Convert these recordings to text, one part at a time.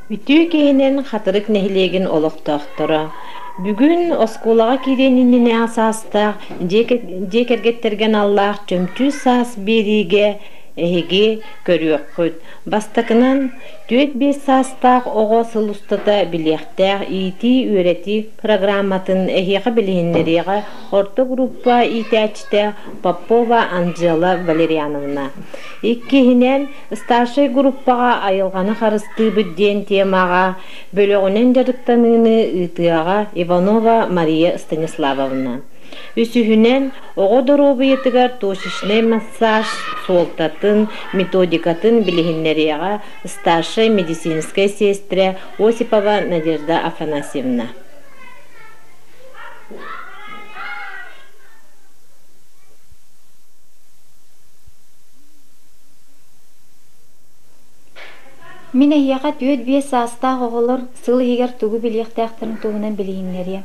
Үтүө киһинэн Хатырык нэһилиэгин олохтоохторо бүгүн оскуолаҕа киириэн иннинээҕи саастаах дьиэ кэргэттэргэ аналлаах Чөмчүүс саас биэриигэ эһиги көрүөххүт. Бастакынан, 4-5 саастаах оҕо сыл устата билиэхтээх иитии-үөрэтии программатын эһиэхэ билиһиннэриэҕэ орто группа иитээччитэ Попова Анжела Валерьяновна. Иккиһинэн, Старшай группаҕа айылҕаны харыстыыбыт диэн темаҕа бөлөҕүнэн дьарыктаныыны ыытыаҕа Иванова Мария Станиславовна. Үсүһүнэн, оҕо доруобуйатыгар точечнай массаж суолтатын, методикатын билиһиннэриэҕэ старшай медицинскэй сиэстэрэ Осипова Надежда Афанасьевна. Мин эһиэхэ 4-5 саастаах оҕолор сыл иһигэр тугу билиэхтээхтэрин туһунан билиһиннэриэм.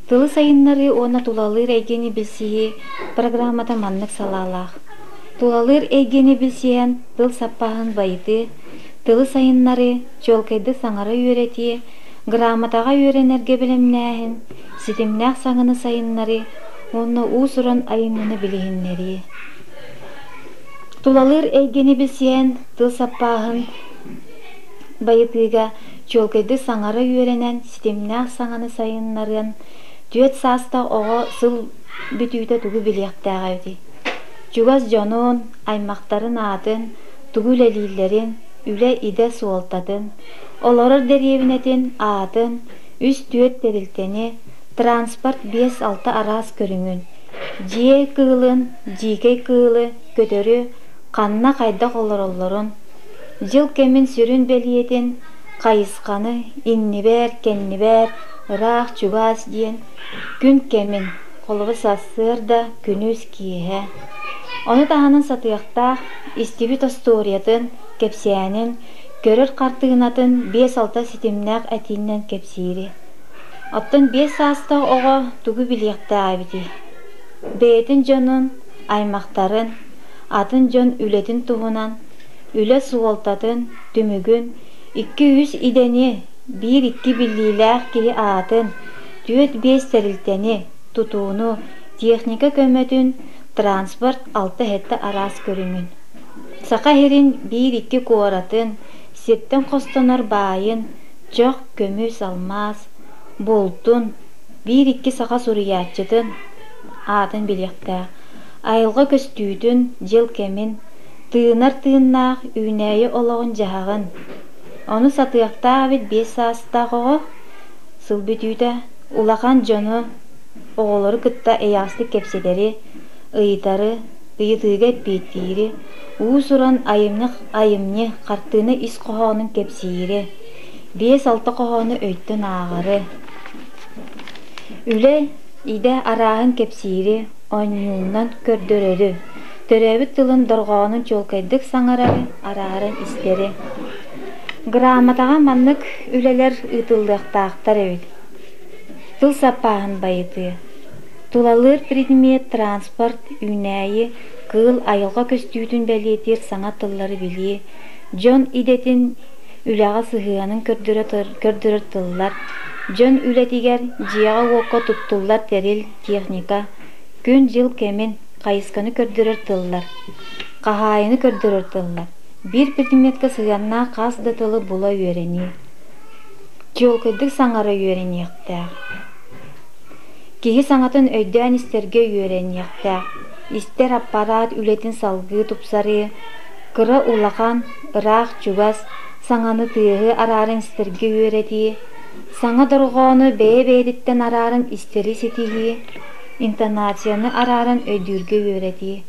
Тылы сайыннарыы уонна тулалыыр эйгэни билсиһии программата маннык салаалаах. Тулалыыр эйгэни билсиһэн тыл саппааһын байытыы, тылы сайыннарыы, чуолкайдык саҥара үөрэтии, грамотаҕа үөрэнэргэ бэлэмнээһин, ситимнээх саҥаны сайыннарыы уонна уус-уран айымньыны билиһиннэрии. Тулалыыр эйгэни билсиһэн тыл саппааһын байытыыга чуолкайдык саҥара үөрэнэн, ситимнээх саҥаны сайыннарыан, 4 саастаах оҕо сыл бүтүүтэ тугу билиэхтээх эбитий? Чугас дьонун, аймахтарын аатын, тугу үлэлииллэрин, үлэ-идэ суолтатын, олорор дэриэбинэтин аатын, 3-4 тэрилтэни, транспорт 5-6 араас көрүҥүн, дьиэ кыылын, дьиикэй кыылы, көтөрү ханна хайдах олороллорун, дьыл кэмин сүрүн бэлиэтин, хайысханы, иннибэр, кэннибэр, ыраах-чугас диэн күн кэмин, холобур сарсыарда, күнүс, киэһэ. Ону таһынан сатыахтаах, истибит остуоруйатын, кэпсээнин, көрөр хартыынатын 5-6 ситимнээх этиинэн кэпсиири. Оттон 5 саастаах оҕо тугу билиэхтээх эбитий? Бэйэтин дьонун, аймахтарын, атын дьон үлэтин туһунан, үлэ суолтатын, түмүгүн, 2-3 идэни, 1-2 биллиилээх киһи аатын, 4-5 тэрилтэни, тутууну, техника көмөтүн, транспорт 6-7 араас көрүҥүн. Саха сирин 1-2 куоратын, сиртэн хостонор баайын, чох, көмүс, алмаас, бултун, 1-2 саха суруйааччытын аатын билиэхтээх, айылҕа көстүүтүн, дьыл кэмин, тыынар тыыннаах үүнээйи олоҕун-дьаһаҕын. Ону сатыахтаах эбит 5 саастаах оҕо сыл бүтүүтэ улахан дьону, оҕолору кытта эйэҕэстик кэпсэтэри, ыйытары, ыйытыыга эппиэттиири, уус-уран айымньы айымньы хартыына ис хоһоонун кэпсиири, 5-6 хоһоону өйтөн ааҕары, үлэ, идэ арааһын кэпсиири, оонньуунан көрдөрөрү, төрөөбүт тылын дорҕоонун чуолкайдык саҥарары, арааран истэри. Грамотаҕа маннык үлэлэр ыытыллыахтаахтар эбит. Тыл саппааһын байытыы. Тулалыыр предмет, транспорт, үүнээйи, кыыл, айылҕа көстүүтүн бэлиэтиир саҥа тыллары билии, дьон идэтин үлэҕэ сыһыанын көрдөрөр тыллар, дьон үлэтигэр, дьиэҕэ-уокка туттуллар тэрил, техника, күн-дьыл кэмин, хайысханы көрдөрөр тыллар, хаһаайыны көрдөрөр тыллар, биир предметкэ сыһыаннаах хас да тылы була үөрэнии, чуолкайдык саҥара үөрэниэхтээх, киһи саҥатын өйдөөн истэргэ үөрэниэхтээх, истэр аппараат үлэтин салгыы тупсарыы, Кыра улахан, ыраах-чугас, саҥаны тыаһы арааран истэргэ үөрэтии, саҥа дорҕоону бэйэ-бэйэтиттэн арааран истэри ситиһии, интонацияны арааран өйдүүргэ үөрэтии.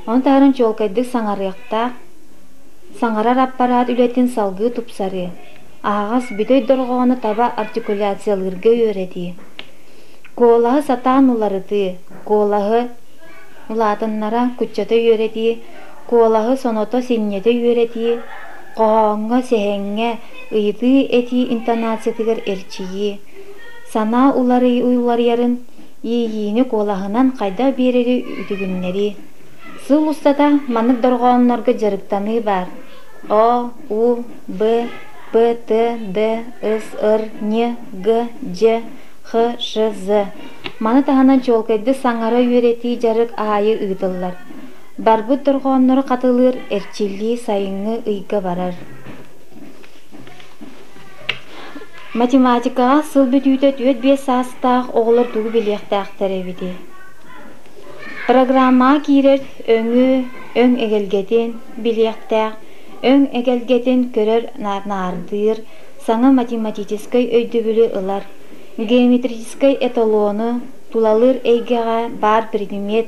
Ону таһынан чуолкайдык саҥарыахтаах, саҥарар аппараат үлэтин салгыы тупсарыы, аһаҕас бүтэй дорҕоону таба артикуляциялыырга үөрэтии, куолаһы сатаан уларытыы, куолаһы улаатыннара куччата үөрэтии, куолаһы соното синньэтэ үөрэтии, хоһооҥҥо, сэһэҥҥэ, ыйытыы этии интонациятыгар эрчийии, санаа уларыйарын, иэйиини куолаһынан хайдах биэрэри үтүгүннэрии. Сыл устата маннык дорҕооннорго дьарыктаныы баар: О, У, Б, П, Т, Д, С, Р, Н, Г, Дж, Х, Ш, З. Маны таһынан чуолкайдык саҥара үөрэтии дьарык аайы ыытыллар. Барбыт дорҕооннору хатылыыр эрчиллии сайыҥҥы ыйга барар. Математикаҕа сыл бүтүүтэ 4-5 саастаах оҕолор тугу билиэхтээхтэр эбитий? Программаҕа киирэр өҥү, өҥ эгэлгэтин билиэхтээх, өҥ эгэлгэтин көрөр наардыыр, саҥа математическай өйдөбүлү ылар, геометрическай эталону, тулалыыр эйгэҕэ баар предмет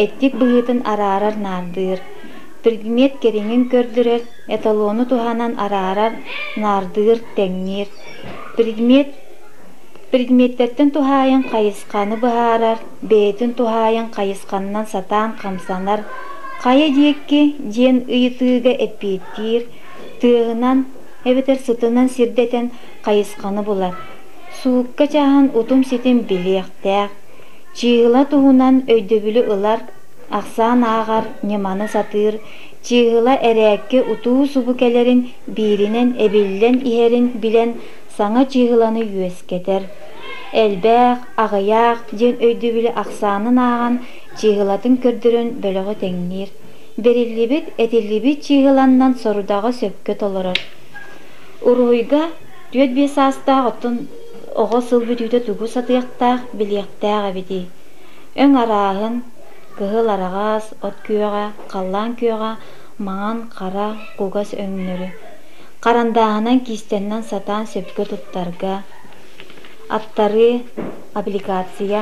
эттик быһыытын араарар наардыыр, предмет кэриҥин көрдөрөр, эталону туһанан араарар, наардыыр, тэҥниир, предмет предметтэртэн туһаайан хайысханы быһаарар, бэйэтин туһаайан хайысханнан сатаан хамсанар, хайа диэки диэн ыйытыыга эппиэттиир, тыаһынан эбэтэр сытынан сирдэтэн хайысханы булар. Суукка чааһын утум-ситим билиэхтээх, чыыһыла туһунан өйдөбүлү ылар, ахсаан ааҕар ньыманы сатыыр, чыыһыла эрээкки утуу-субу кэлэрин бииринэн эбиллэн иһэрин билэн саҥа чыыһыланы үөскэтэр. Элбэх, аҕыйах диэн өйдөбүлү ахсаанын ааҕан чыыһылатын көрдөрөн бөлөҕү тэҥниир. Бэриллибит, этиллибит чыыһыланнан сорудаҕы сөпкө толорор. Уруһуйга 4-5 саастаах оттон оҕо сыл бүтүүтэ тугу сатыахтаах, билиэхтээх эбитий? Өҥ арааһын, кыһыл араҕас, от күөҕэ, халлаан күөҕэ, маҥан, хара, кугас өҥнөрү. Харандааһынан киистэннэн сатаан сөпкө туттарга, аттарыы, аппликация,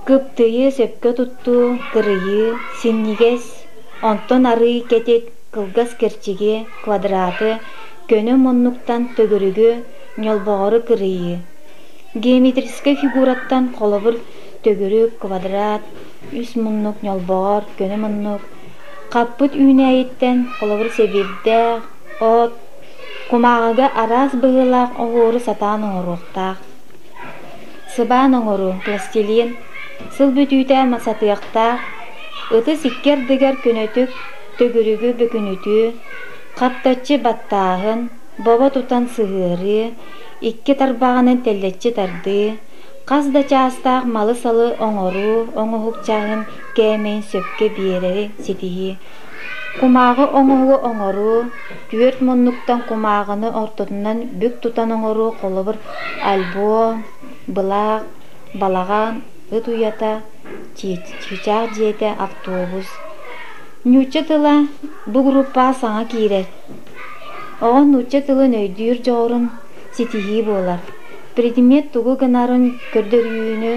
кыптыйы сөпкө туттуу, кырыйыы, синньигэс, онтон арыы кэтит, кылгас кэрчиги, квадраты, көнө муннуктан төгүрүгү, ньолбоҕору кырыйыы. Геометрическай фигураттан холобур төгүрүк, квадрат, үс муннук, ньолбоҕор, көнө муннук, хаппыт үүнээйиттэн холобур сэбирдэх, от, кумааҕыга араас быһыылаах оһуору сатаан оҥоруохтаах. Сыбаан оҥоруу, пластилин, сыл бүтүүтэ сатыахтаах, ытыс икки ардыгар көнөтүк, төгүрүгү бөкүнүтүү, хаптаччы баттааһын, бобо тутан сыһыарыы, икки тарбаҕынан тэллэччи тардыы, хас да чаастаах малы-салы оҥоруу оҥоһук чааһын кээмэйин сөпкө биэрэри ситиһии, кумааҕы оҥоһугу оҥоруу, түөрт муннуктан кумааҕыны ортотунан бүк тутан оҥоруу холобур альбом, былаах, балаҕан, ыт уйата, чыычаах дьиэтэ, автобус. Нуучча тыла бу группаҕа саҥа киирэр. Оҕо нуучча тылын өйдүүр дьоҕурун ситиһии буолар. Предмет тугу гынарын көрдөрүүнү,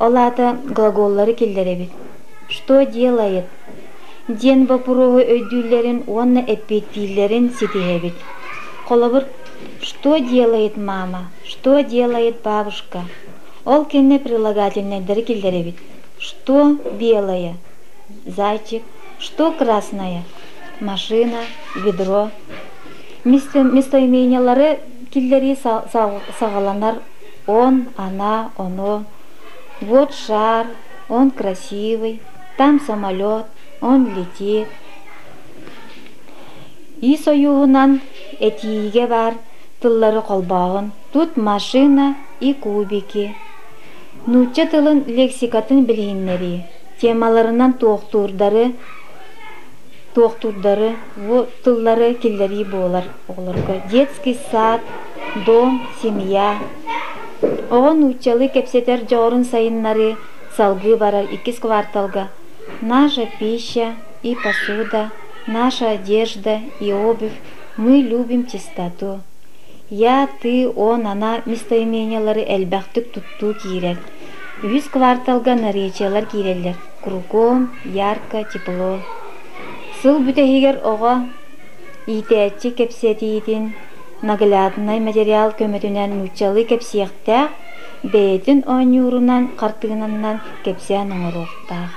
ол аата глаголлары киллэрэбит. Что делает? диэн боппуруоһу өйдүүллэрин уонна эппиэттииллэрин ситиһэбит. Холобур, что делает мама, что делает бабушка? Ол кэннэ прилагательнайдары киллэрэбит. Что белое? Зайчик. Что красное? Машина, ведро. Местоимениялары киллэрии саҕаланар он, она, оно. Вот шар, он красивый, там самолет, он летит. Ис ойууһунан этиигэ баар тыллары холбооһун тут машина и кубики. Нуучча тылын лексикатын билиһиннэрии, темаларынан туохтуурдары туохтуурдары бу тыллары киллэрии буолар оҕолорго. Детский сад, дом, семья. Оҕо нууччалыы кэпсэтэр дьоҕурун сайыннарыы салгыы барар иккис кварталга «Наша пища и посуда, наша одежда и обувь, мы любим чистоту». Я, ты, он, она местоимениялары элбэхтик туттуу киирэр. Үһүс кварталга наречиялар киирэллэр: кругом, ярко, тепло. Сыл бүтэһигэр оҕо иитээччи кэпсэтиитин нагляднай материал көмөтүнэн нууччалыы кэпсиэхтээх, бэйэтин оонньуурунан, хартыынанан кэпсээн оҥоруохтаах.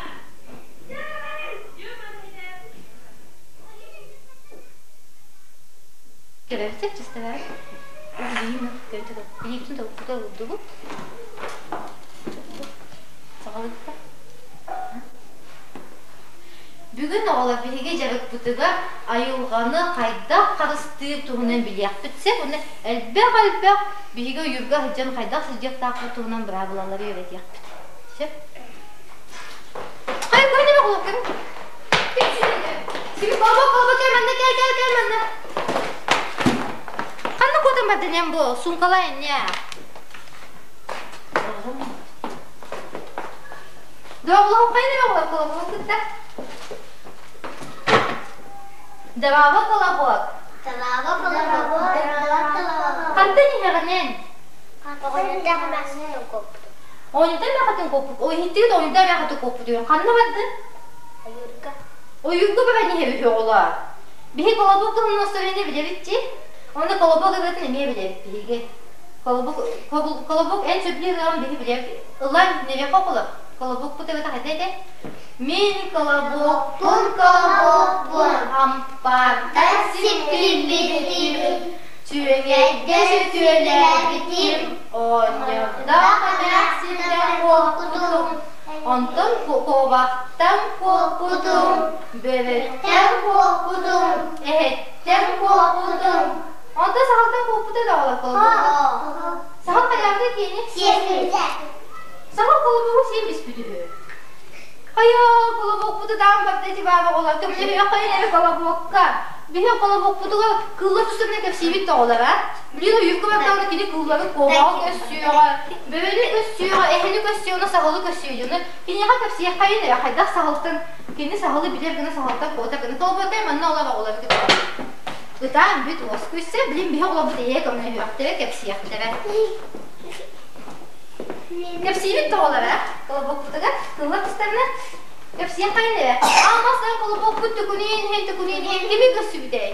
Бүгүн Бүгүн оҕолор биһиги дьарыкпытыгар айылҕаны хайдах харыстыыр туһунан билиэхпит сөп уонна элбэх-элбэх биһиги ойуурга сылдьан хайдах сылдьыахтаахпыт туһунан быраабылалары үөрэтиэхпит. Сөп? Хай, кой неме оҕолор, көр. Сиби колобок, колобок, кэл манна, кэл, кэл, кэл манна. Ханна куотан бардын эн бу? Суумкалай инне. Дорооболоһун хайа оҕолор колобогун кытта? Дорообо колобок. Дорообо колобок. Хантан иһэҕинэн? Оҕонньордоох эмээхсин куоппут. Оҕонньордоох эмээхсин куоппут. Иһиттигит оҕонньордоох эмээхсин куоппут үһү. Ханна бардын? Ойуурга. Ойуурга баран иһэбит оҕолоор. Биһи колобок туһунан остуоруйаны билэбит дии. Онно колобок ырыатын эмиэ билэбит биһиги. Колобок, колобок эн сөбүлүүр ырыаҕын биһи билэбит. Ыллаан нөбүөххэ оҕолор. Колобокпут ырыата хайда этэ? Мин колобокпун, колобокпун, ампаардар сиппирбитим, түөҥэйгэ сөтүөлээбитим, оонньордоох эмээхсинтэн куоппутум, онтон куобахтан куоппутум, бөрөттөн куоппутум, эһэттэн куоппутум. Онтон саһылтан куоппута да оҕолор колобок. Саһыл хайаабыта киэни? Саһыл колобогу сиэн биспит үһү. Хайа, колобокпуту даан барда ити баaba оҕолор көмөлөһүөх хайын эрэ колобокка. Биһи колобокпутугар кыллар тустарынан кэпсиибит да оҕолор а. Билигин ойуурга бардаҕына кини кыллары куобаҕы көссүөҕэ, бөрөнү көссүөҕэ, эһэни көссүөҕэ, саһылы көссүө дьону киниэхэ кэпсиэх хайын эрэ хайдах саһылтан кини саһылы билэр гына саһылтан куотар гына колобокка манна олор оҕолор кытта ытаан бүт уоскуйса билин биһи оҕолорбут эйэ көмөлөһүөхтэрэ кэпсиэхтэрэ. Кэпсиибит тоҕолоро колобокпутугар тылла тустарына кэпсиэх хайын эрэ. Аамастан колобокпут төкүнүйэн иһэн төкүнүйэн иһэн кими көрсүбүтэй?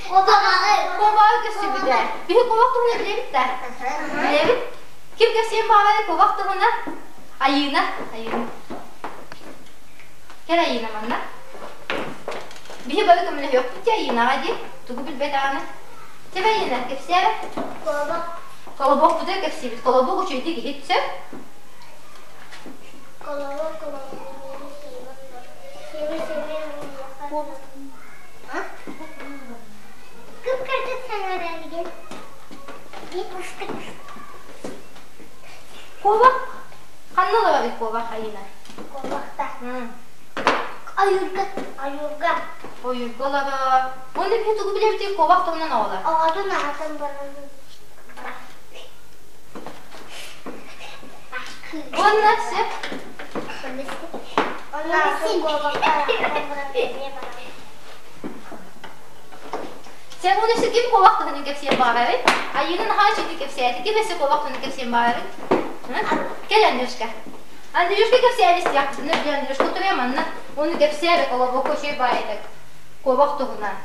Куобаҕы. Куобаҕы көрсүбүтэ. Биһи куобах туһунан билэбит да? Билэбит. Ким кэпсиэн баҕарар куобах туһунан? Айыына. Айыына. Кэл Айыына манна. Биһи бары көмөлөһүөхпүт дии Айыынаҕа дии. Тугу билбэтэҕинэ. Кэл Айыына, кэпсээ. Куобах. Колобокпутугар кэпсиибит. Колобок үчүгэйдик иһит сөп. Колобок Кып-кырдык саҥараргын. Куобах ханна олоробут куобах Айыына? Куобахта. Ойуурга. Ойуурга. Ойуурга олорор. Уонна биһи тугу билэбитий куобах туһунан оҕолор? Оҕотун аһатан баран Уонна сөп. Сен уонна өссө ким куобах туһунан кэпсиэн баҕарарый? Айыына наһаа үчүгэй кэпсээтэ. Ким өссө куобах туһунан кэпсиэн баҕарарый? Кэл, Андрюшка. Андрюшка кэпсээн истиэхпитинэ, били Андрюшка туруйа манна. Уонна кэпсээ колобокко үчүгэй баайытык. Куобах туһунан.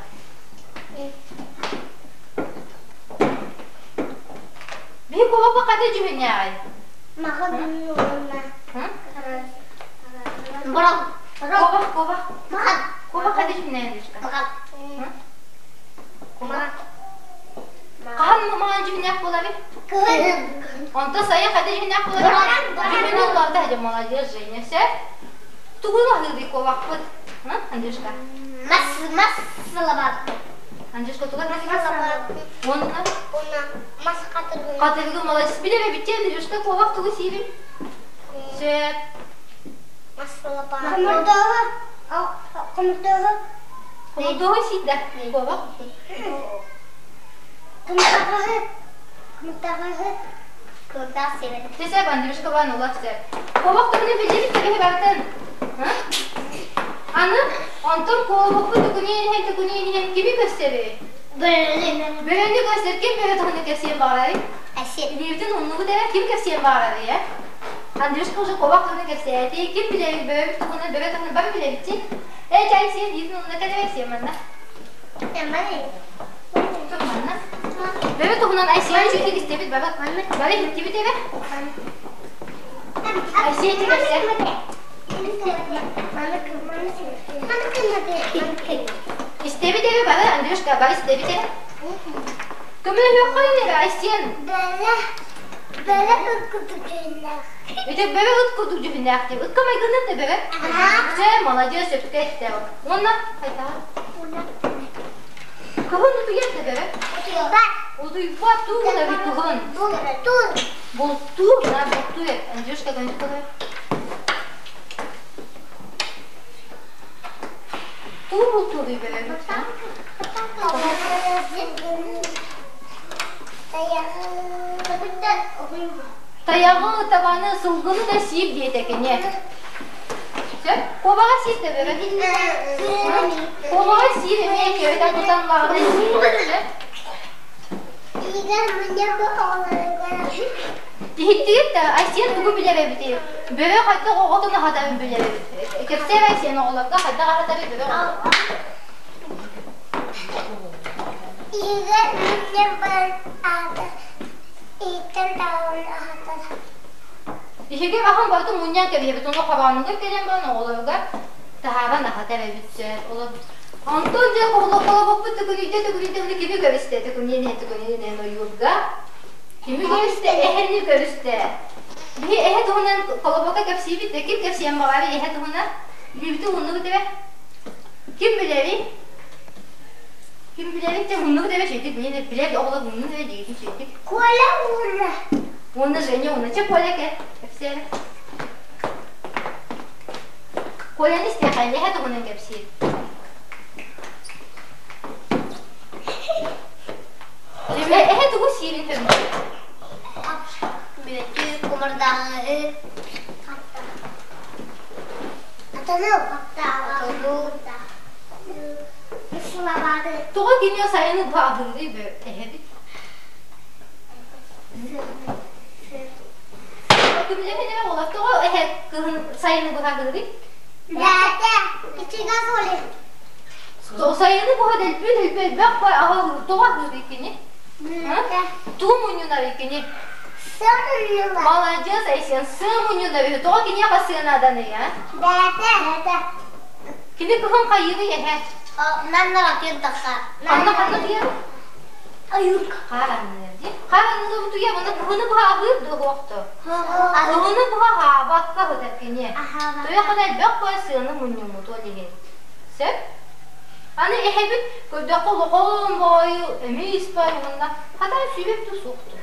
Биһи куобахха хата дьүһүннээҕий? Маха уонна Куобах, куобах. Куобах хата дьүһүннээх Андрюшка? Куобах. Хаһан маҥан дьүһүннээх буолабый? Кыһын. Онтон сайын хата дьүһүннээх буолабый? Дьүһүнү улаата дьэ молодец, Женя, сөп. Тугун аһыырый куобахпыт? Андрюшка? Мас, мас сылабааппыт. Андрюшка тугун Уонна? Уонна мас хатырыгын. Хатырыгын молодец. Билэр эбит Андрюшка куобах тугу сиирин? Сөп. Мас сылабааппыт. Хомурдооҕу. Хомурдооҕу. Хомурдооҕу сиир да куобах? Кымтаҕаһы. Кымтаҕаһы. Кымтаах сиэбэт. Сөп, Андрюшка баан улар сөп. Куобах тугуну билдибит төбөһү барытын. Аны онтон куолубукпут төкүнүйэн иһэн төкүнүйэн иһэн кими көрсөбүй? Бөрөнү. Бөрөнү көрсөр ким бөрө туһунан кэпсиэн баҕарарый? Әсиэн. Илиибитин умнубут эрэ ким кэпсиэн баҕарарый э? Андрюшка уже куобах туһунан кэпсээтий. Ким билэбит бөрөбүт туһунан бөрө туһунан бары билэбит чи. Ээ чай сиэн илиитин умна кэлэбэй сиэн манна. Эммани. Тур манна. Бөрө туһунан Айсиэн үчүгдүк истэбит бары. Бары иһиттибит эбэ. Айсиэн кэпсээ. Истэбит эбэ бары, Андрюшка, бары истэбит эрэ. Көмөлөһүөххэ эрэ, Айсен. Бөрө. Бөрө ыт курдук дьүһүннээх. Ити бөрө ыт курдук дьүһүннээх диye. Ыкка майгынын да бөрө. Чэ, молодец, сөпкө эттэ. Уонна хайдаҕа? Кыһын утуйар да бөрө. Утуйбат. Утуйбат туун эбит кыһын. Бултуур. Бултуур, да, бултуур. Андрюшка, говорит, Туу бултуур бөрө. Тайаҕы, табаны, сылгыны да сиир диэтэ кини. Сөп? Куобаҕа сиир да бөрө. Куобаҕа сиир эмиэ кэбитэ тутан лаҕына сиир. Иһиттигит да, Айсен тугу билэр эбитий? Бөрө хайдах оҕотун аһатарын билэр эбит. Кэпсээр Айсен оҕолорго хайдах аһатары бөрө оҕотун. Игорь миигин баран аата иһиттэн таһааран аһатар. Биһиги аһын барытын мунньан кэбиһэбит, ону хабааныгар кэлэн баран оҕолоругар таһааран аһатар эбит сөп. Онтон дьэ холобоппут төкүнүйдэ төкүнүйдэ уну кими көрүстэ төкүнүйэн төкүнүйэн ойуурга кими көрүстэ эһэни көрүстэ. Биһи эһэ туһунан холобокко кэпсиибит да ким кэпсиэн баҕарар эһэ туһунан билбити уһуннубут эбэ. Ким билэрий? Ким билэрий? Те уһуннубут эбэ чөйтүк билэр билэр оҕолор уһуннун эбэ диигитин чөйтүк. Коля уһунна. Уонна Женя уһунна. Чэ Коля кэ кэпсиэрэ. Коляны истиэхэ эһэ туһунан кэпсиир. Эһэ тугу сиирин көрбүт? Бүөтү кумардааҕы Атану Тоҕо кини сайыны баһылыы эһэбит? Күмлэһин олор тоҕо эһэ кыһын сайыны быһаһыырый? Бээтэ, ичигэс оли. Сайыны быһа дэлби дэлби элбэх бай аһылыыр тоҕо аһыырый кини? Тугу мунньунар кини? Сымунньулар. Маладьыас Айсен, сымунньунар үһү. Тоҕо киниэхэ сыанаданый, а? Бээтэ. Бээтэ. Кини кыһын хайыырый эһэ? Манна киэн тахсар. Ханна ханна тиэр? Айырка. Хаар анныыр дии. Хаар анныыр утуйа муну кыһыны быһа аһыыр дуоһуохту. Кыһыны быһа аһаабакка сытар кини. Туйахына элбэх бой сыаны мунньуммут ол иһин. Сөп? Аны эһэбит көрдөххө улахан баайы эмиэ ис баай уонна хатан сүүбэп да суохтур.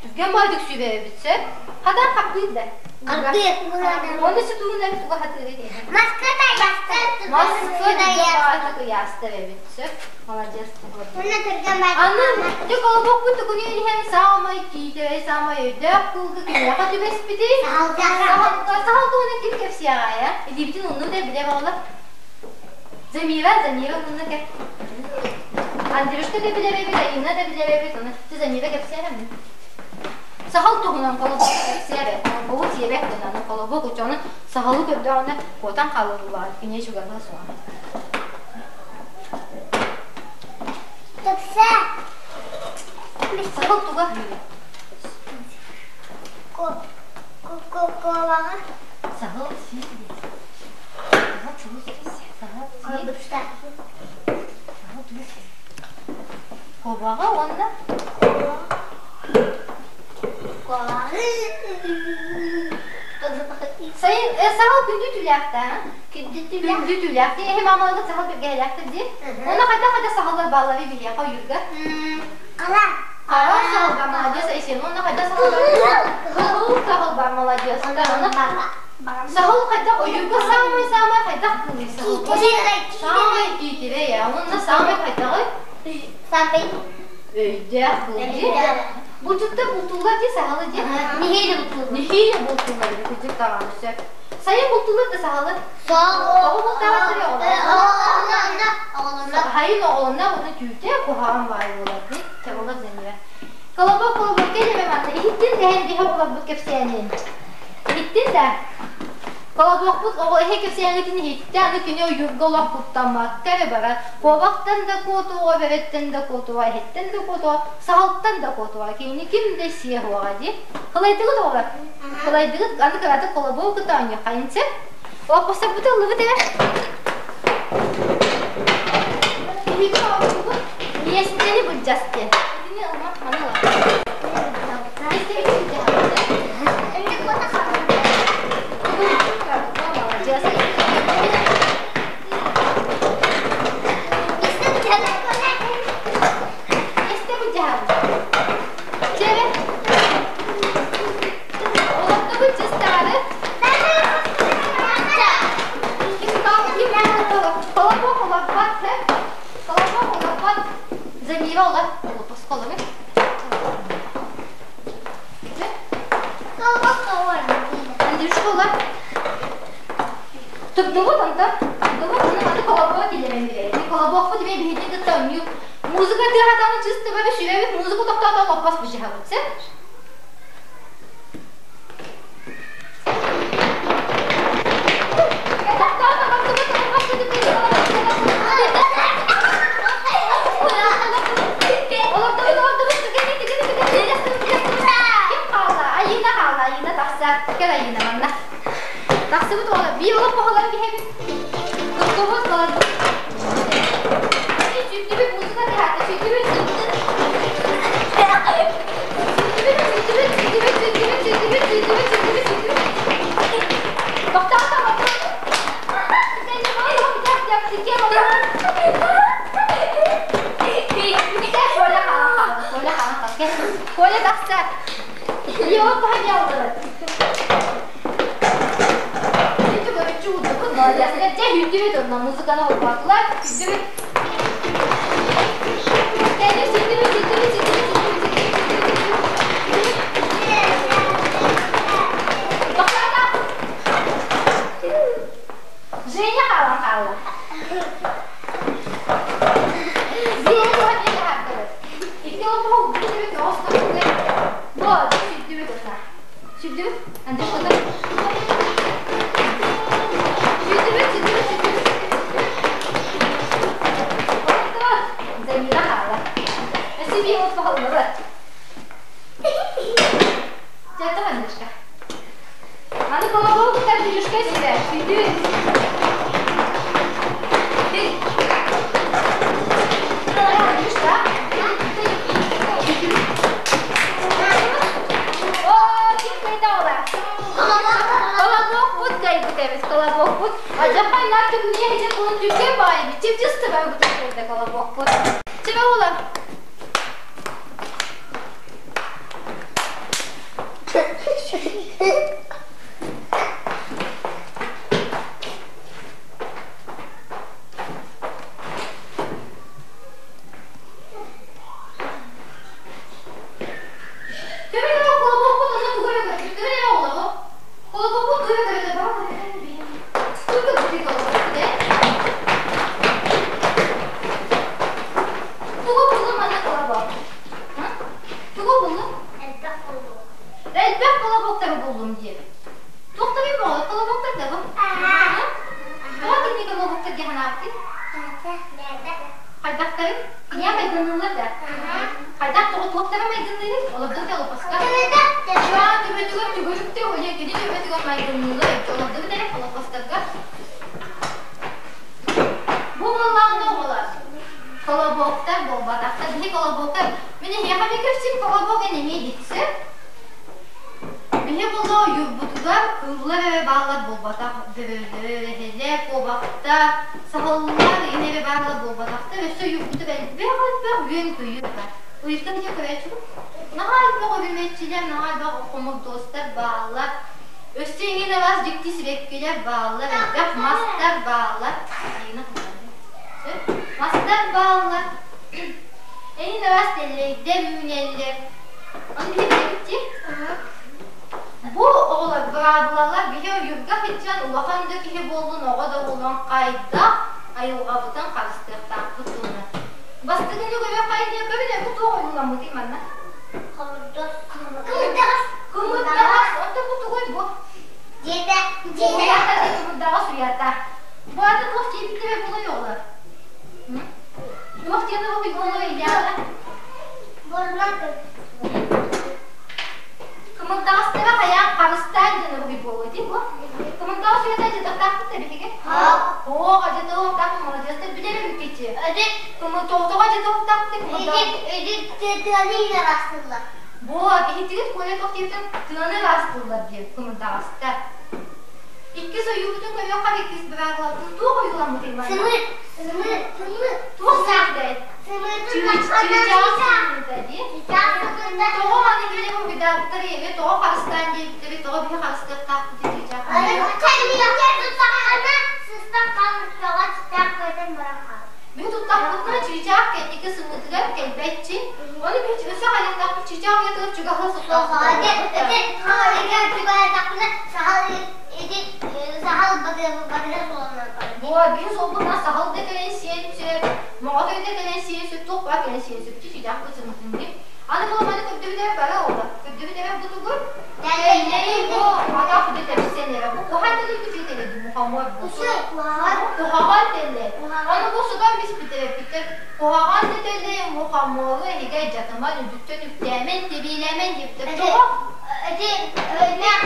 Түргэн баайдык сүүбэбит сөп? Хатан хаппыыр да. Оны сытуунан туга хатыыры Маска таястар. Маска таястар ыйаастар эбит сөп. Молодец. Аны дьэ колобокпут тугунуйан иһэн саамай киитэрэй, саамай өйдөөх кыылга киниэхэ түбэспитий? Саһыл туһунан ким кэпсиэҕэй, Илиибитин ууннуу да билэ оҕолор. Замира, Замира уунна кэп. Андрюшка да билэр эбит, Айыына да билэр эбит, ону ты Замира кэпсиэрэ Саһыл туһунан колобок кэпсиэрэ, колобогу сиэбэт гынан, колобок учуону саһылы көрдөҕүнэ куотан хаалыллаҕа, киниэ чугаһа суоҕа. Тупса. Саһыл туга? Ку-ку-ку-куобаҕа. Саһыл сиир. Саһыл тугу сиир? Саһыл сиир. Саһыл тугу сиир? Куобаҕа уонна Сайын саһыл күндү түүлээхтэ Күндү түүлээх. Эһи маамаларгыт саһыл бэргэһэлээхтэр дии. Уонна хайдах-хайдах саһыллар баалларый биһиэхэ ойуурга? Хара. Хара саһыл бар, молодец, Айсен. Уонна хайдах саһыл Кыһыл саһыл бар, молодец. Уонна саһыл хайдах ойуурга саамай-саамай хайдах кыылый саһыл? Саамай киитирэй, уонна саамай хайдаҕый? Саамай өйдөөх кыыл дии. Булчуттар бултууллар дии саһылы дии. Нэһиилэ бултууллар. Нэһиилэ бултууллар кырдьык даҕаны сөп. Сайын бултууллар да саһылы. Тоҕо бултаабаттар оҕолор? Сайын оҕолонно уонна түүтэ куһаҕан баай буолар дии. Чабыллар дэннилэр. Колобок колобок кэлэмэ манна иһиттин дэһэн биһи оҕолорбут кэпсээнин. Иһиттин да? Колобокпут оҕо эһэ кэпсээҥҥитин иһиттэ, аны кини ойуурга олох куттаммакка эрэ барар. Куобахтан да куотуоҕа, бэрэттэн да куотуоҕа, эһэттэн да куотуоҕа, саһылтан да куотуоҕа. Кинини ким да сиэ суоҕа дии. Кылайдыгыт оҕолор? Кылайдыгыт, аны кыратык колобок кытта оонньуоххайын сөп. Олоппосторбуту ыллыбыт ээ. Биһиги оҕолорбут миэстэни былдьас диэн. Итини ылма, маны ыла. Олоппос колобит. Андрюшка ула. Тупдубут онто. Тупдубут ону маны колобок киллэрэн биэрэр. Колобокпут эмиэ биһиги кытта оонньуур. Музыка тыаһатан чыстыбабы сүбэбит музыка тохтоото олоппос быжыһабыт сөп. Тахсыбыт оҕолор биир олох оҕолор биһэбит туттубут олорбут сүттүбүт музыка тыһаата сүттүбүт сүттүбүт сүттүбүт сүттүбүт сүттүбүт сүттүбүт сүттүбүт сүттүбүт сүттүбүт Тохтоото. Коля тахса. Йоо паһаняллар. Музыканы холбаатылар. Женя хаалан хаалла. Женя туһа хааттыбыт. Икки олоппоһу бүтүбүт оҕостор Бо, сүттүбүт оса. Сүттүбүт. Андрей шота. Сүттүбүт, сүттүбүт, сүттүбүт. Олоттор. Замира хаалла. Өссө биир олоппоһу ыллыбыт. Жаттым Андрюшка. Аны колобок Андрюшка сүбэ. Сүтүн. Андрюшка. О, ким кайда ола? Колобок бут кайбыт эбит, колобок бут. Ажапай нар түгүнэ хеже кулун түгэн баай бичип жысты бай бут колобок бут. Тебе ола. Төбө колобок бут оны тугу көрдүк. Төбө ола. Колобок бут тугу көрдүк. Тугу көрдүк колобок бут. Тугу буллум манна колобок? Тугу буллум? Элбэх колобоктары буллум диye. Туохтары буолла колобоктар да бу? Тоҕо кинини колобоктар диэн анаабытый? Хайдахтарын? Киниэхэ майгынныыллар да? Хайдах тоҕо туохтара майгынныырый? Олордун колобоска. Чуа төбөтүгэр түгүрүктэ уйа кини төбөтүгэр майгынныыллар олордубут эрэ колобостарга. Бу буоллаҕына оҕолор колобоктар буолбатахтар. Биһи колобоктар. Мин эһиэхэ эмиэ кэпсиим колобок эн эмиэ дикси. Биһи буолла ойуурбутугар кыыллар эрэ бааллар буолбатах. Бөрөлөр, эһэлэр, куобахтар, саһыллар иһин эрэ бааллар буолбатахтар. Өссө ойуурбутугар элбэх-элбэх үөн-көйүүр баар. Ойууртан ити көрөөччүгүн? Наһаа элбэх өрүмэччилэр, наһаа элбэх хомурдуостар бааллар. Өссө иҥин араас дьикти сибэккилэр бааллар, элбэх мастар бааллар. Мастар бааллар. Эҥин араас тэллэйдэр үүнэллэр. Ону биһи билэбит дии. Бу оҕолор быраабылалар биһи ойуурга сылдьан улахан да киһи буоллун, оҕо да буоллун хайдах айылҕабытын харыстыахтаахпыт туһунан. Бастакы нүгүрүө хайдыа көрүнэ бу туох ойууламмытый манна? Кымырдаҕас. Кымырдаҕас. Оттон бу тугуй бу? Дьиэтэ. Дьиэтэ. Кымырдаҕас уйата. Бу аты туох диэбиттэрэ буолуой оҕолор? Туох диэн буолуой Ильяна? Кымырдаҕастара хайаан харыстаан диэн уруһуй буолуо дии бу. Кымырдаҕас уйата дьадахтаахпыт да биһиги. Оо, дьадахтаахпыт молодецтар билэр эбиккити. Тоҕо дьадахтаахпыт кымырдаҕас. Бу иһиттигит Коля туох диэбитин тыаны ыраастыыллар диэн кымырдаҕастар. Иккис ойуубутун көрүөххэ иккис быраабылабытын туох ойууламмытый манна? Сымыыт. Сымыыт. Сымыыт. Туох сымыытай? Сымыытын Чыычаах сымыыта дии. Тоҕо маны билэ уруйдаабыттар эбит, тоҕо харыстаан диэбиттэрий, тоҕо биһи харыстыахтаахпыт чыычаах. Биһи туттахпытына чыычаах кэнники сымыытыгар кэлбэтчи. Ону биһи өссө хайыахтаахпыт чыычаах уйатыгар чугаһыы Буо биһи суолбутунан саһыл да кэлэн сиэн сөп, моҕотой да кэлэн сиэн сөп, туох баар кэлэн сиэн сөп. Чыычаах сымытын дии. Аны буолманы көрдөбүт эрэ бары оҕолор. Көрдөбүт эрэ бу тугуй? Тэллэй бу атах бу тэпсэн эрэ. Бу куһаҕан тэллэй бу тэллэй дуу мухомор бу. Куһаҕан тэллэй. Аны бу сытан биспит эбэппиттэр. Куһаҕан да тэллэй мухомору эһигэ дьатыман үдүттэн үктээмэн тэбиэлээмэн диэбиттэр. Тоҕо? Эти үүннэх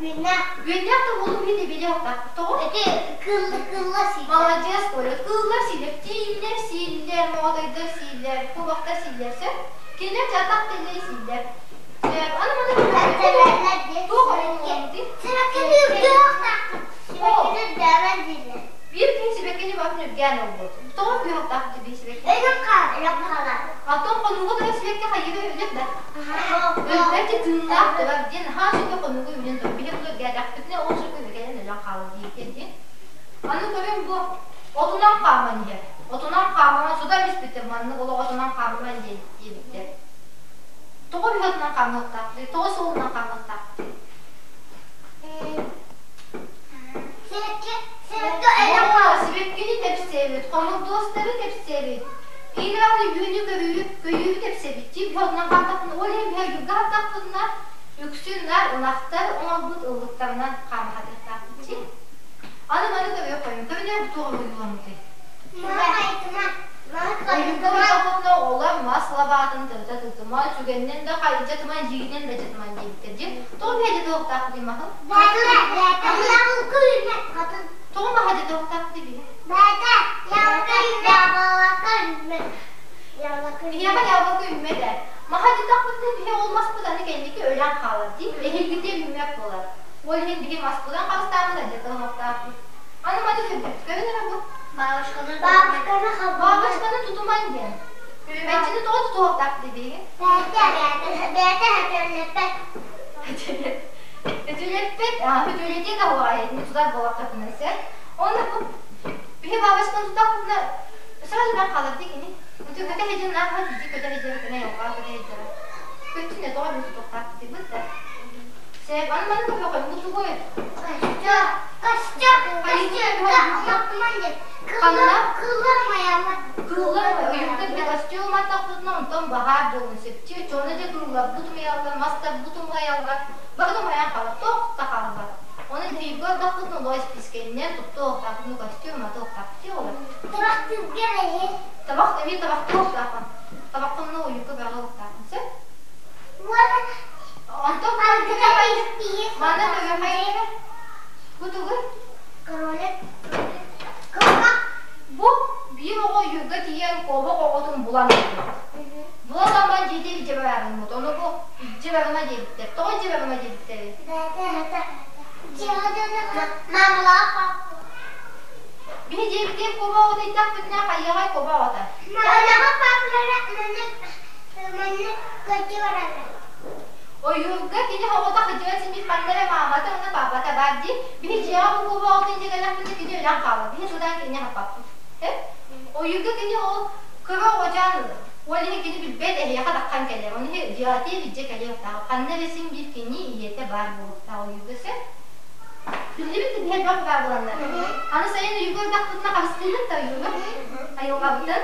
үүннэх Үүннэх да буолу биһи тэбиэлиэх Тоҕо? Эти кылла кылла сиилэр. Маладьыас Коля. Кыыллар сиилэр, тииҥнэр сииллэр, моҕотойдор сииллэр, кубахтар сииллэр сөп. Кинилэр дьатах тэллэй сииллэр. Сөп. Аны маны туох оҥоруоҥ Сибэккини үргүөхтааххын. Сибэккини үргээбэт дииллэр. Биир киһи сибэккини батын үргээн ылбыт. Тоҕо үргүөхтаах диби сибэкки? Өлөн хаал, өлөн хаалар. Оттон хонууга турар сибэкки хайыга өлөр да? Өлбөт тыыннаах турар диэн наһаа сүргэ хонууга үүнэн турар. Биһи ону үргээтэхпитинэ ол сүргэ үргэнэн өлөн хаалар диэбитэ диэн. Аны көрүҥ бу отунан хааман иһэр. Отунан хааман сутан испиттэр маннык олох отунан хааман диэн диэбиттэр. Тоҕо биһи отунан хаамыахтаахпытый? Тоҕо суолунан хаамыахтаахпытый? Сибэкки, сибэкки өлөн хаалар. Сибэккини тэпсэбит, хомурдуостары тэпсэбит. Киинэҕэ үүнү көрүүбүт, көйүүбү тэпсэбит. Тип отунан хаамтахпына, ол иһин биһи ойуурга хаптахпытына, үксүн наар ынахтар оҥорбут ыллыктарынан хаама сатыахтаахпыт. Аны маны көрүөх хойун. Көрүнэ туох ойууламмытый? Ойууга барбытына оҕолор мас лабаатын тырыта тытыма, сүгэннэн да хайдьатыман, дьиигинэн да дьатыман диэбиттэр дии. Тоҕо биһэ дьатыахтаах дии маһы? Тоҕо маһа дьатыахтаах дии биһэ? Биһиэхэ яблоко үүммэт ээ. Маһа дьатахпытына биһи ол маспыт аны кэнники өлөн хаалар дии. Эһигити үүммэт буолар. Ол иһин биһи маспытын харыстааммыт адьатыһымахтаахпыт. Аны маны көрбүт. Көрүн эрэ бу. Бабушканы бабушканы Бабушканы тутуман диэн. Мэччини тоҕо тутуохтаах диибиһин? Бэйэтэ бэйэтэ хөтөллөппөт. Хөтөллөппөт, хөтөллөтүө да оҕай, тутар буолаххытына сэр. Онно бу биһи бабушканы тутахпытына сразу мен хаалар дии кини. Көтө сылдьан нааха тиийди көтө сылдьар кэнэ йоҕа көтө сылдьара. Көттүнэ тоҕо мин тутуохтаах дии да. Сеп, аны маны көрүөххэ бу тугуй? Костер, костер, костер, Ханна? Кыллар маялар. Кыллар ойуурга бile костер уматтахпытына онтон баһаар буолун сөпчү. Чоно дьэ кыллар бу тумайаллар, мастар бу тумайаллар. Бары тумайан хаалар, туох да хаалбат. Оны биһиги ордохпутун олоо испискэннэн туттуохтаахпытын костер уматыахтаахпыт олор. Табахтыырга эһи. Табах эмиэ табахтыахтаахпын. Табаххынна ойуурга бөҕө ылыахтаахпын сөп. Онтон маны көрүөххэ Бу тугуй? Кролик. Кылга. Бу биир оҕо ойуурга тиийэн куобах оҕотун булан ылбыт. Булан ылан дьиэтэ илдьэ барарыммыт. Ону бу илдьэ барыма диэбиттэр. Тоҕо илдьэ барыма диэбиттэрий? Биһи дьиэбитигэр куобах оҕото ииттэхпитинэ хайыаҕай куобах оҕото? Ойуурга кини оҕото сылдьыбат син ханна эрэ маамата уонна паапата баар дии. Биһи дьиэҕэ бу куобах оҕотун дьиэ кэллэхпитинэ кини өлөн хаалар. Биһи сытан кинини хаппаппыт. Ойуурга кини ол кыра оҕочаан ол иһин кини билбэт эһиэхэ таххан кэлэр. Ону иһи дьиэҕитигэр илдьэ кэлиэхтээх. Ханна эрэ син биир кини ийэтэ баар буолуохтаах ойуурга сөп. Биллибит да биһи элбэх баар буоланнар. Аны сайын ойуурга ыллахпытына харыстыыбыт да ойууру. Айылҕабытын.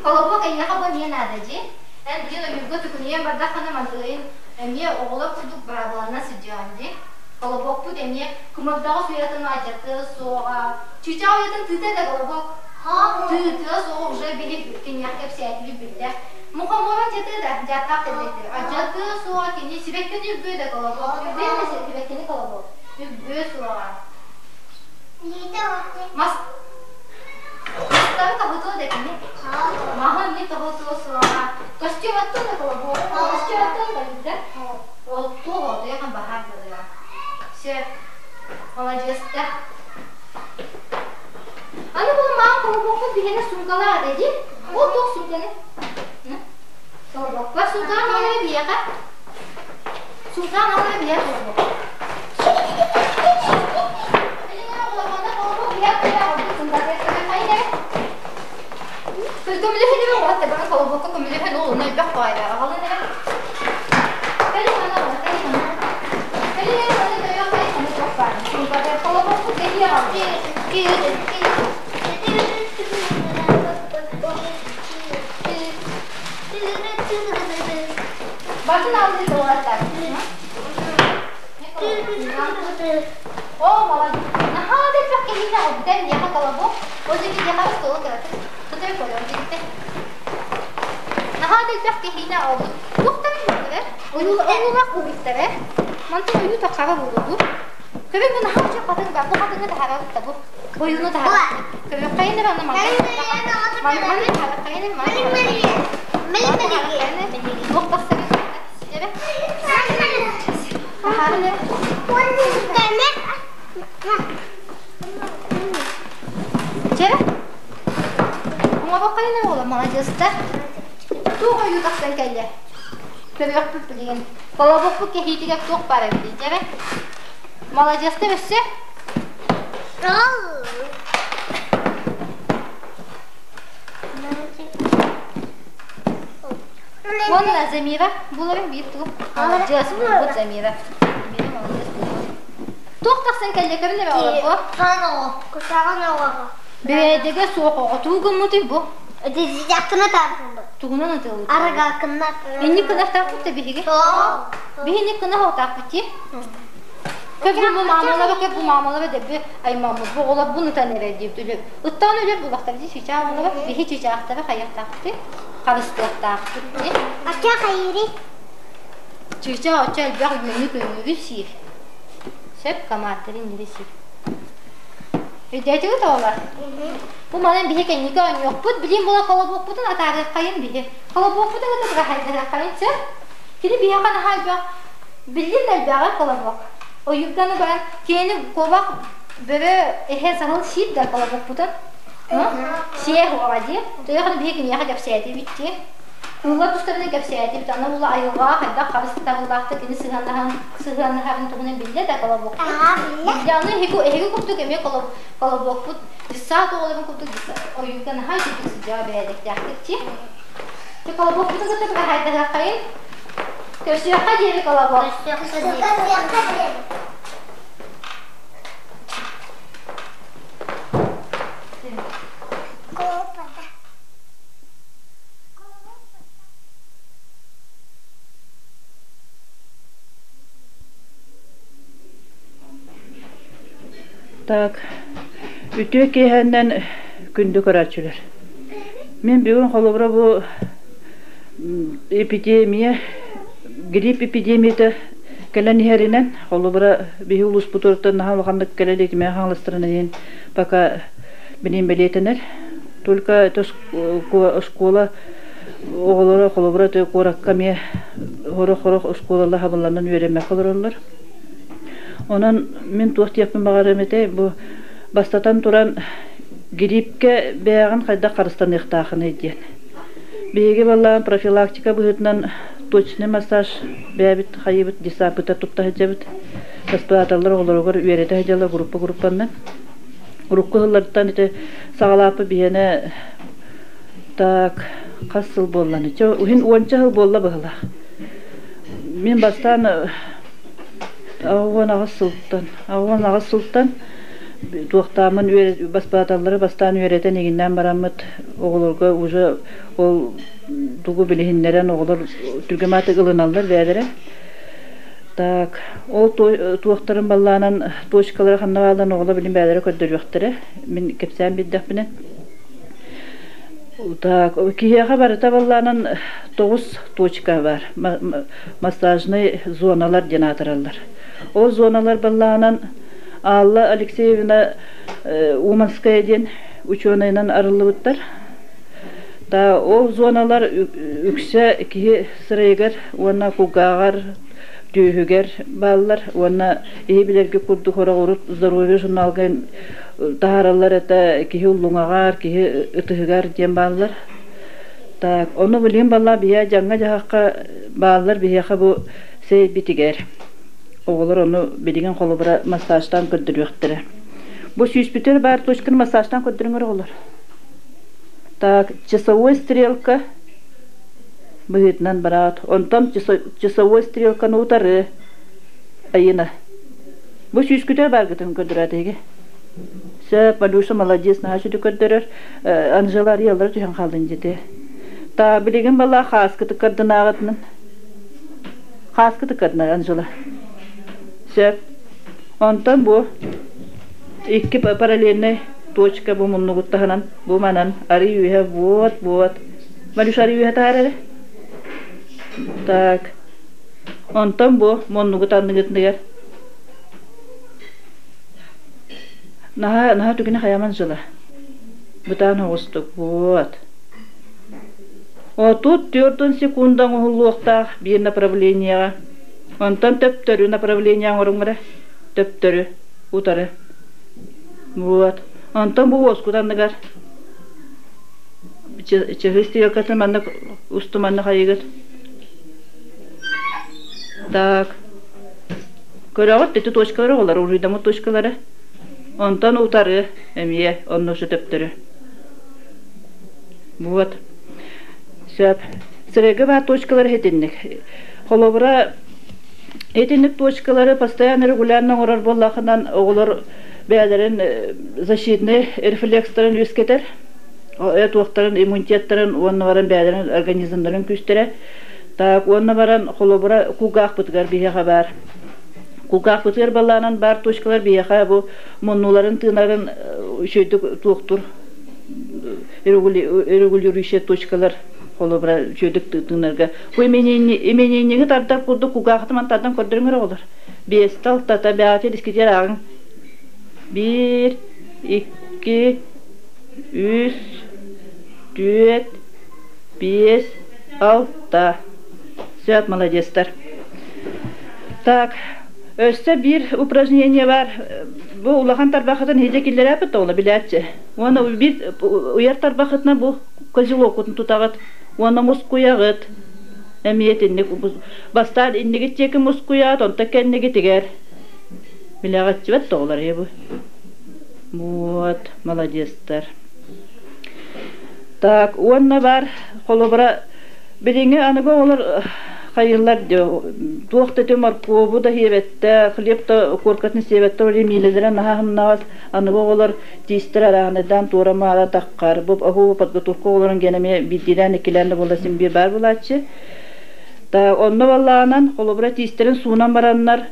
Холобур, эйиэхэ бу эмиэ наада дии. Эн билин ойуурга төкүнүйэн бардаххына мантыгайын эмиэ оҕолор курдук быраабыланан сылдьыаҕын дии. Колобокпут эмиэ кымырдаҕас уйатын алдьатыа суоҕа. Чыычаах уйатын тыыта да колобок. Тыытыа суоҕа уже били киниэхэ кэпсээтибит биллэр. Мухомора алдьатыа да, дьааттаах тэллэйтэр. Алдьатыа суоҕа кини сибэккини үргүө да колобок. Үргүө да сибэккини колобок. Үргүө суоҕа. Мас Мастары тоһутуо да кини. Маһы эмиэ тоһутуо суоҕа. Костюм оттон да колобок. Костюм оттон да билдэ. Ол туох отуйахан баһаар дылыга. Сөп. Маладьыаста. Аны бу маан колобокпут биһиэнэ суумкалаах этэ дии. Ол туох суумканы? Колобокпар суумкаҕа наалара биһиэхэ. Суумкаҕа наалара биһиэхэ колобок. элбэх баҕайы аҕалан эрэ. Кэлин мана оҕо, кэлин мана. Кэлин эрэ маны көрүөх кэлин маны туох баар. Сумката холобурбут кэһии аҕалбыт. Батын алды доллардар. О, молодец. Наһаа да элбэх киһини аҕалбыта миэхэ колобок. Ол диэки диэхэ остуолу кыратык кытары көрөр диэбитэ. Наһаа да элбэх киһини аҕалбыт. Туохтан буоллар? Ойуулаах буолбуттар ээ. Мантан ойуу таххара буолуо Көбө бу наһаа үчүгэй хатыҥ баар. Бу хатыҥы таһаарабыт да бу. Ойууну таһаарабыт. Көбө хайын эрэ аны манна. Манна таһаарар хайын эрэ манна таһаарар. Туох тахсар Ситэбэ. Таһааран эрэ. Чэ. Оҥоро хайын эрэ оҕолор маладьыастар. Туох ойуу тахсан кэллэ? Көрүөхпүт билигин. Колобокпут кэһиитигэр туох баар эбитий, дьэ Маладьыастар өссө. Уонна Замира буларын биир тугу. Маладьыас булбут Замира. Замира маладьыас булбут. Туох тахсан кэллэ көрүн эрэ оҕолор бу? Кусаҕан оҕо. Бээдэгэ суох оҕо тугу гыммытый бу? Дьахтана таарбыллар. Тугунан ытыалыыр? Арыгакыннар. Инник кынахтаахпыт да биһиги. Биһи инник кынах отаахпыт дии. Көп бу маамалара, көп бу маамалара дэбби аймаммыт бу оҕолор бу ытан эрэр диэбит үлэ. Ыттаан өлөр булахтар дии чычаах оҕолоро. Биһи чычаахтары хайыахтаахпытый? Харыстыахтаахпыт дии. Ача хайыри. Чычаах оччо элбэх үмүнү көҥүлү сиир. Сөп командарын ири сиир. Өйдөөтүгүт оҕолор? Бу манан биһи кэнники оонньуохпут, билим була холобуохпутун атаарыаххайын биһи. Холобуохпутун кытта хайдыһыаххайын сөп. Кини биһиэхэ наһаа элбэх, биллин да элбэҕи холобуох. Ойуурганы баран киэни куобах бөрө эһэ саһыл сиир да холобуохпутун. Сиэ оҕа дии. Тоҕо биһи киниэхэ кэпсээтибит дии. Кыыллар тустарынан кэпсээтибит, аны ула айылҕаҕа хайдах харыстабыллаахтык кини сыһыаннаһан сыһыаннаһарын туһунан биллэ да колобуокпут. Биллэ, аны эһиги эһиги курдук эмиэ колобуокпут дьыссаат оҕолорун курдук ойууга наһаа үчүгэй сылдьара бэрээдэктээхтик чи. Ти колобуокпутун кытта быраһаайдаһыаххайын. Көрсүөххэ диэри колобуок. Көрсүөххэ диэри. Так, үтүө киэһэннэн күндү көрөөччүлэр. Мин бүгүн холобура бу эпидемия, грипп эпидемията кэлэн иһэринэн, холобура биһи улууспутуттан наһаа улаханнык кэлэ илик хаҥаластарынан иһин пока билин бэлиэтэнэр. Только это оскуола оҕолоро холобура куоракка эмиэ сорох-сорох оскуолалар хабылланан үөрэммэккэ олороллор. Онон мин туох диэхпин баҕарыам этэй, бу бастатан туран гриппкэ бэйэҕин хайдах харыстаныахтаахыный диэн. Биһиги баллаан профилактика быһыытынан точный массаж бэйэбит хайыыбыт десапыта тутта сылдьабыт. Воспитателлар оҕолоругар үөрэтэ сылдьаллар группа-группаннан. Урукку сыллартан ити саҕалааппыт биһиэнэ так хас сыл буолланы? Чэ, уһун уонча сыл буолла быһыылаах. Мин бастаан 18 сылтан, 18 сылтан туохтааммын баспааталлары бастаан үөрэтэн иҥиннээн бараммыт оҕолорго уже ол тугу билиһиннэрэн оҕолор түргэмаатык ылыналлар бэйэлэрэ. Так, ол туохтарын баллаанан точкалара ханна баалларын оҕолор билин бэйэлэрэ көрдөрүөхтэрэ. Мин кэпсээн билдэхпинэ. Так, киһиэхэ барыта баллаанан тоҕус точка бар. Массажнай зоналар диэн аатыраллар. Ол зоналар баллаанан Алла Алексеевна Уманская диэн учуонайынан арыллыбыттар. Та ол зоналар үксэ киһи сырайыгар уонна кулгааҕар, түөһүгэр бааллар уонна иһи билэргэ курдук сорох урут здоровье журналга таһаараллар это киһи уллуҥаҕар, киһи ытыһыгар диэн бааллар. Так, ону билигин балла биһиэ дьаҥҥа-дьаһахха бааллар биһиэхэ бу сэйбитигэр. Оҕолор ону билигин холобура массажтаан көрдөрүөхтэрэ. Бу сүүспүтүгэр баар точканы массажтаан көрдөрүҥөр оҕолор. Так, часовой стрелка. Быһыытынан бараат. Онтон часовой стрелканы утары Айына. Бу сүүскүтэ бааргытын көрдөрөөт эһиги. Сөп, Малюша молодец, наһаа сүдү көрдөрөр. Анжела арыйаллара түһэн хааллын дьити. Та билигин бала хааскытык кардынааҕытынан. Хааскытык кардына Анжела. Сөп. Онтон бу икки параллельнай точка бу муннугут таһынан бу манан арый үөһэ вот вот. Малюша арый үөһэ таһаар эрэ. Так. Онтон бу муннугут анныгытыныгар Наһаа, наһаа түгэнэ хайаман дьыла. Бытаан оҕустук, вот. 34 секунда оҥоһуллуохтаах биир направлениеҕа. Онтон төптөрү направление оҥоруҥ эрэ. Төптөрү, утары. Вот. Онтон бу уоскут анныгар чыһы стрелкатын маннык усту маннык хайыгыт. Так. Көрөҕүт, ити точкалары оҕолор уруһуйдаммыт точкалары. Онтон утары эмиэ онно төптөрү. Вот. Сөп. Сырайга баар точкалары итинник. Холобура, итинник точкалары постоянно регулярно оҥорор буоллахынан оҕолор бэйэлэрин защитный рефлекстарын үөскэтэр, туохтарын иммунитеттарын уонна баран бэйэлэрин организмнарын күүстэрэ. Так, уонна баран холобура кулгаахпытыгар биһиэхэ баар. Кулгаахпытыгар балаанан баар точкалар биһиэхэ бу муннуларын тыынарын үчүгэйдик туохтур регулирующие точкалар холобура үчүгэйдик тыынарга. Бу именинниги тардар курдук кулгаахытыман тардан көрдөрүҥ оҕолор. Биэстэ алтата бэҕэчэ дискитиэр ааҕыҥ. Биир, икки, үс, түөрт, биэс, алта. Сөп, молодецтар. Так, өссө биир упражнение бар. Бу улахан тарбахытын иһдьэ киллэрээппит тоҕула билээччи. Уонна биир уйар тарбахытынан бу козелоккутун тутаҕыт. Уонна мускуйаҕыт. Эмиэ итинник бастаан иннигит диэки мускуйаат, онтон кэннигитигэр. Билэҕитчибэт тоҕулар бу. Вот, молодецтар. Так, уонна бар, холобура, билиҥҥи аныгы оҕолор хайыыллар туох да ити моркуобу да сиэбэттэ, хлеб да куоркатын сиэбэттэ, ол миилэлэрэ наһаа сымнаҕас. Аныгы оҕолор тиистэрэ арааһынайдаан туора-маара таххар. Бу оһуу подготовка оҕолорун гиэн эмиэ биирдиилээн иккилээн да буолла син биир баар буолааччы. Так, онно баллаанан, холобура, тиистэрин суунан бараннар,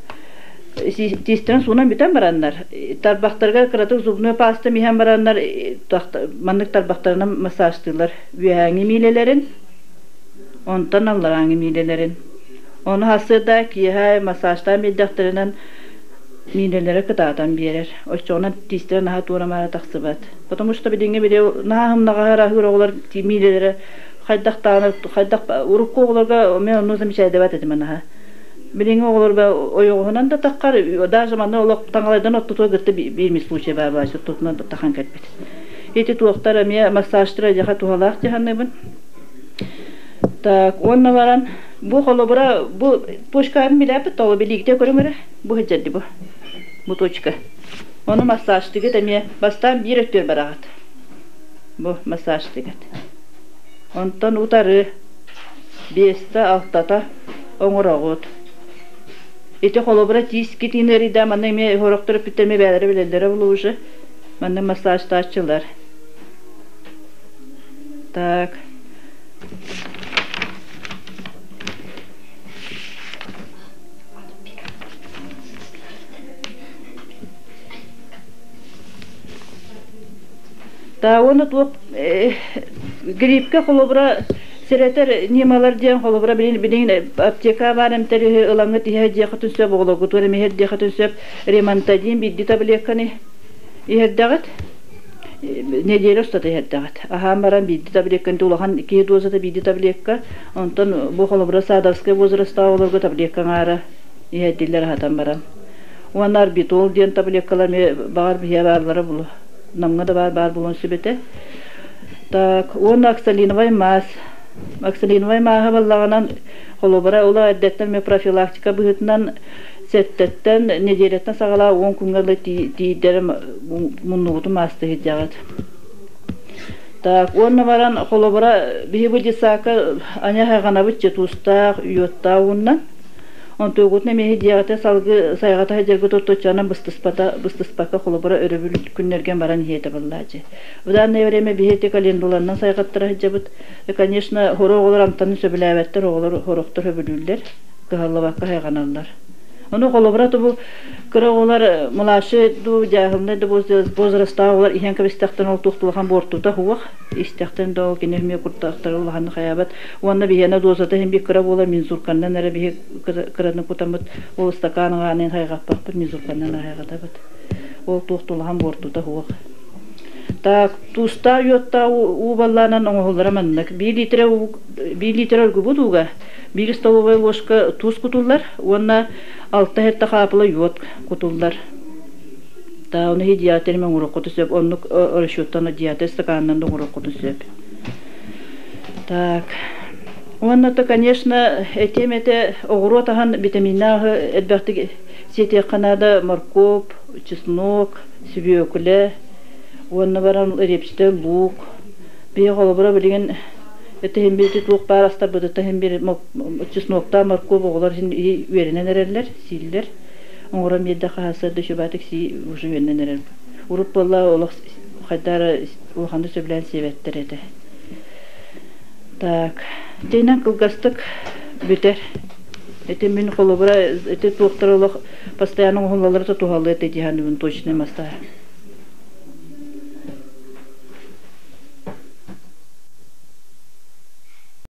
тиистэрин суунан бүтэн бараннар, тарбахтарыгар кыратык зубной паста иһэн бараннар, маннык тарбахтарынан массажтыыллар үөһээҥи миилэлэрин, онтон алларааҥы миилэлэрин. Ону сарсыарда киэһэ массажтаан биэрдэхтэринэн миилэлэрэ кытаатан биэрэр. Оччоҕуна тиистэрэ наһаа туора-маара тахсыбат. Потому что билиҥҥи били наһаа сымнаҕаһар аһыыр оҕолор миилэлэрэ хайдах даҕаны хайдах урукку оҕолорго мен онну замечайдабат этим наһаа. Билиҥҥи оҕолорго ойоҕоһунан да таххар, даже манна олох таҥалайдан оттутуга кытта биир случай баар баачы тутунан тахан кэлбит. Ити туохтар эмиэ массажтара дьаха туһалаах дьаһаныбын. Так, уонна баран бу холобура бу точканы билээппит тоҕо билиигитэ көрүҥ эрэ бу сылдьар бу бу точка. Ону массажтыгыт эмиэ бастаан биир өттүгэр бараҕыт. Бу массажтыгыт. Онтон утары биэстэ алтата оҥороҕут. Ити холобура тиискит иҥэрийдэ манна эмиэ сорохтор өппүттэр эмиэ бэйэлэрэ билэллэрэ буолуо уже. Манна массажтааччылар. Так. Та уонна туох гриппкэ холобура сэрэтэр ньымалар диэн холобура билигин аптека баар эмтэри ылаҥҥыт иһэ диэххитин сөп, оҕолоргутугар эмиэ иһэр диэххитин сөп. Ремонтадин биирдии таблетканы иһэрдэҕит. Неделя устата иһэрдэҕит. Аһаан баран биирдии таблетканы улахан киһи дозата биирдии таблетка. Онтон бу холобура садовскай возрастаах оҕолорго таблетка аҥаара иһэрдиллэр аһатан баран. Уонна арбитол диэн таблеткалар эмиэ баҕар биһиэ бааллара булу. Намҥа да баар баар буолуон сөп этэ. Так, уонна оксалиновай маас. Оксалиновай мааһы баллаҕынан холобура ула эрдэттэн эмиэ профилактика быһыытынан сэттэттэн нэдиэлэттэн саҕалаа 10 күҥҥэ ыла тиийдэрэ муннугутун маастыы сылдьаҕыт. Так, уонна баран холобура биһи бу детсадка аня хайҕанабыт туустаах, уоттаах ууннан. Онтугутун эмиэ дьиэҕитэ салгы сайҕата сылдьаргыт орточчуонан быстыспата быстыспакка холобура өрөбүл күннэргэн баран иһиэтэ буоллааччы. В данное время биһи ити календуланнан сайҕаттара сылдьабыт. Конечно, хоро оҕолор амтанын сөбүлээбэттэр, оҕолор хорохтор сөбүлүүллэр, кыһаллыбакка хайҕаналлар. Ону холобура бу кыра оҕолор младший дуу, дьааһылнай да возрастаах оҕолор иһэн кэбистэхтэн ол туох улахан буортута суох. Истэхтэн да ол кини эмиэ куртахтара улаханны хайаабат. Уонна биһиэнэ дозата иһин бик кыра буолар мензурканнан эрэ биһи кыраны кутаммыт ол стакан аҕаанын хайҕаппаппыт мензурканнан хайҕатабыт. Ол туох улахан буортута суох. Так, туустаах йодтаах уу баллаанан оҥоһуллара маннык. Биир литр биир литр оргубут ууга биир столовая ложка туус кутуллар уонна алта-сэттэ хаапыла йод кутуллар. Та ону диатерим оҥоруоххутун сөп. Оннук расчеттан диатер стаканынан да оҥоруоххутун сөп. Так. Уонна то, конечно, этиэм этэ оҕуруот аһын витаминнаах элбэхтик сиэтиэххэ наада моркуоп, чеснок, сүбүөкүлэ уонна баран репчатый лук. Биһи холобура билигин этиһин бир туох баар астарбытыттан иһин бир чесноктаах моркуоп оҕолор иһин үөрэнэн эрэллэр, сииллэр. Оҥорон биэрдэ хаһаасар да үчүгэйдик сии уже үөрэнэн эрэр. Урут буолла олох хайдах эрэ улаханнык сөбүлээн сиэбэттэр этэ. Так, итинэн кылгастык бүтэр. Ити мин холобура ити туохтар олох постоянно оҥоһуллаллара туһалыы этэ дии саныыбын точный массаж.